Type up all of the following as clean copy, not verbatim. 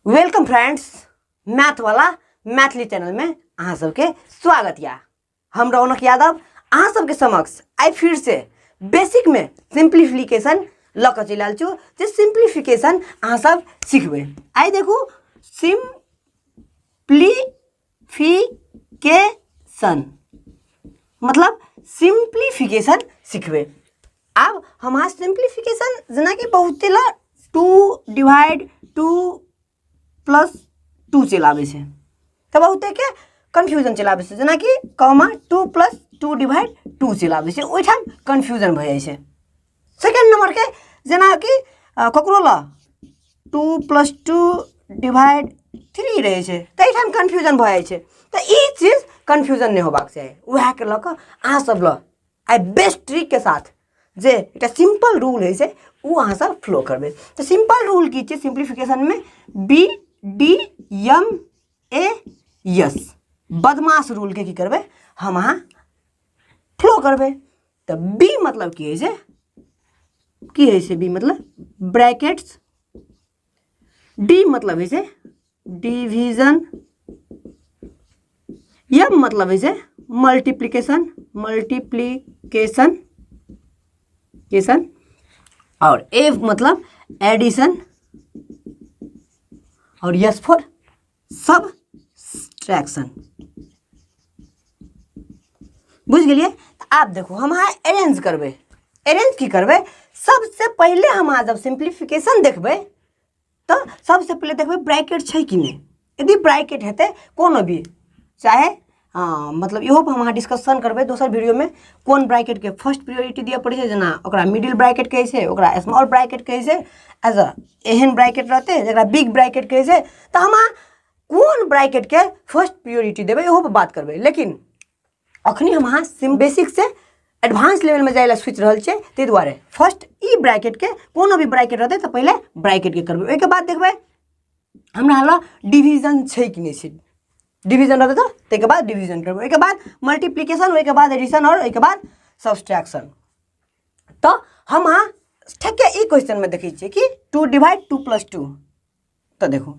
Welcome friends, math वाला Maithili channel में अहाँ सबके स्वागत या। हम रौनक यादव अहाँ सबके समक्ष आइ फिर से बेसिक में सिंप्लीफिकेशन लऽ कऽ चलि आयल छी, जे सिंप्लीफिकेशन अहाँ सब सिखबै। आइ देखू सिंप्लीफिकेशन मतलब सिंप्लीफिकेशन सिखबै। आब हम अहाँ सिंप्लीफिकेशन जेनाकि बहुते ला 2 डिवाइड 2 प्लस 2 चलि आबै छै, तऽ बहुतेके कन्फ्यूजन चलि आबै छै, जेनाकि कॉमा 2 प्लस 2 डिवाइड 2 चलि आबै छै, ओहिठाम कन्फ्यूजन भऽ जाइ छै। सेकेंड नंबरके जेनाकि ककरो लए 2 प्लस 2 डिवाइड 3 रहै छै, तऽ एहिठाम कन्फ्यूजन भऽ जाइ छै। तऽ ई चीज कन्फ्यूजन नहि होबाक चाही। उएहके लऽ कऽ अहाँ सब लए आइ बेस्ट ट्रिकके साथ जे एकटा सिम्पल रूल होइ छै ओ अहाँ सब फ्लो करबै। तऽ सिम्पल रूल की छै सिम्प्लीफिकेशनमे? B D M A S बदमाश रूलके की करबै हम अहाँ फ्लो करबै। तऽ बी मतलब की होइ छै, की होइ छै बी मतलब ब्रैकेट्स, डी मतलब होइ छै डिवीजन, एम मतलब होइ छै मल्टीप्लिकेशन, मल्टीप्लिकेशन केशन, और ए मतलब एडिशन, और एस फॉर सबट्रैक्शन। बुझि गेलियै? तऽ आब देखू हम अहाँ अरेंज करबै। अरेंज की करबै? सबसे पहिले हम अहाँ जब सिम्प्लीफिकेशन देखबै तऽ सबसे पहिले देखबै ब्रैकेट छै कि नहि। यदि ब्रैकेट हेतै कोनो भी, चाहे मतलब इहो पर हम अहाँ डिस्कशन करबै दोसर वीडियोमे, कोन ब्रैकेटके फर्स्ट प्रियोरिटी दिअ पड़ै छै, जेना ओकरा मिडिल ब्रैकेट कहै छै, ओकरा स्मॉल ब्रैकेट कहै छै, एज अ एहन ब्रैकेट रहतै जकरा बिग ब्रैकेट कहै छै। तऽ हम अहाँ कोन ब्रैकेटके फर्स्ट प्रियोरिटी देबै इहो पर बात करबै। लेकिन अखनी हम अहाँ सिम बेसिक से एडवांस लेवलमे जाइ लए सोचि रहल छियै, ताहि दुआरे फर्स्ट ई ब्रैकेटके कोनो भी ब्रैकेट रहतै तऽ पहिले ब्रैकेटके करबै। ओहिके बाद देखबै हमरा लग डिवीजन छै कि नहि छै। डिवीजन रहतै तऽ ताहिके बाद डिवीजन करबै, ओहिके बाद मल्टीप्लिकेशन, ओहिके बाद एडिशन आओर ओहिके बाद सब्सट्रैक्शन। तऽ हम अहाँ ठीके ई क्वेश्चनमे देखै छियै कि 2 डिवाइड 2 प्लस 2। तऽ देखू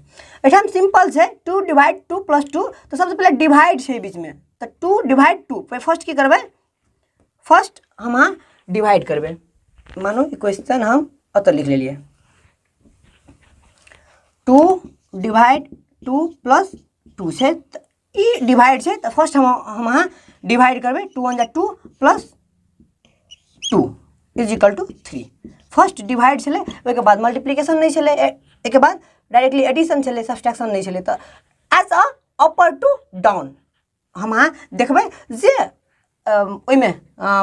एहिठाम सिंपल छै 2 डिवाइड 2 प्लस 2। तऽ सबसँ पहिले डिवाइड छै बीचमे, तऽ 2 डिवाइड 2 पे फर्स्ट की करबै, फर्स्ट हम अहाँ डिवाइड करबै। मानू ई क्वेश्चन हम ओतऽ लिख लेलियै 2 डिवाइड 2 प्लस 2 छै, तऽ ई डिवाइड छै, तऽ फर्स्ट हम अहाँ डिवाइड करबै 2 वन जा 2 plus 2 is equal to 3। First divide छलै, ओहिके बाद मल्टीप्लिकेशन नहि छलै, एहिके बाद डायरेक्टली एडिशन छलै, सब्सट्रैक्शन नहि छलै। तऽ as a upper to down हम अहाँ देखबै जे ओहिमे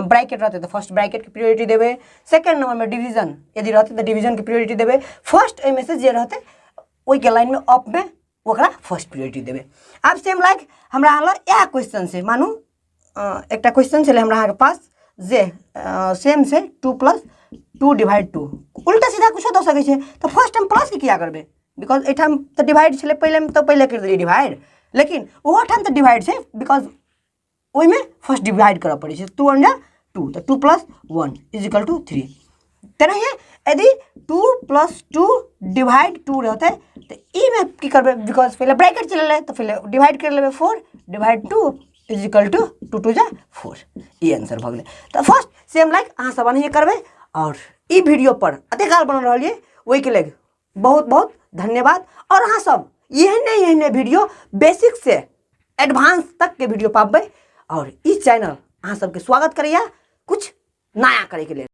ब्रैकेट रहतै तऽ फर्स्ट ब्रैकेटके प्रियोरिटी देबै, सेकेंड नंबरमे डिवीजन यदि रहतै तऽ डिवीजनके प्रियोरिटी देबै, फर्स्ट एहिमे से जे रहतै ओहिके लाइनमे अपमे ओकरा फर्स्ट प्रियोरिटी देबै। आब सेम लाइक हमरा अहाँ लग इएह क्वेश्चन छै, मानू एकटा क्वेश्चन छलै हमरा अहाँके पास जे सेम छै 2 प्लस 2 डिवाइड 2, उल्टा सीधा कुछो दऽ सकै छै। तऽ फर्स्ट हम प्लसके किया करबै, because एहिठाम तऽ डिवाइड छलै पहिले, तऽ पहिले करि देलियै डिवाइड, लेकिन ओहोठाम तऽ डिवाइड छै, because ओहिमे फर्स्ट डिवाइड करऽ पड़ै छै। 2 वन जा 2, तऽ 2 प्लस 1 is equal to 3। तेनाहिए यदि 2 प्लस 2 डिवाइड 2 रहतै तऽ ईमे की करबै, because पहिले ब्रैकेट चलेलै तऽ पहिले डिवाइड करि लेबै, 4 डिवाइड 2 is equal to 2 2 जा 4, ई आंसर भऽ गेलै। तऽ फर्स्ट सेम लाइक अहाँ सब एनाहिए करबै। आओर ई वीडियो पर एतेक काल बनल रहलियै ओहिके लेल बहुत बहुत धन्यवाद। और अहाँ सब एहने एहने वीडियो बेसिक से एडवांस तक के वीडियो पाबबै। और ई चैनल अहाँ सबके स्वागत करैया कुछ नया करैके लेल।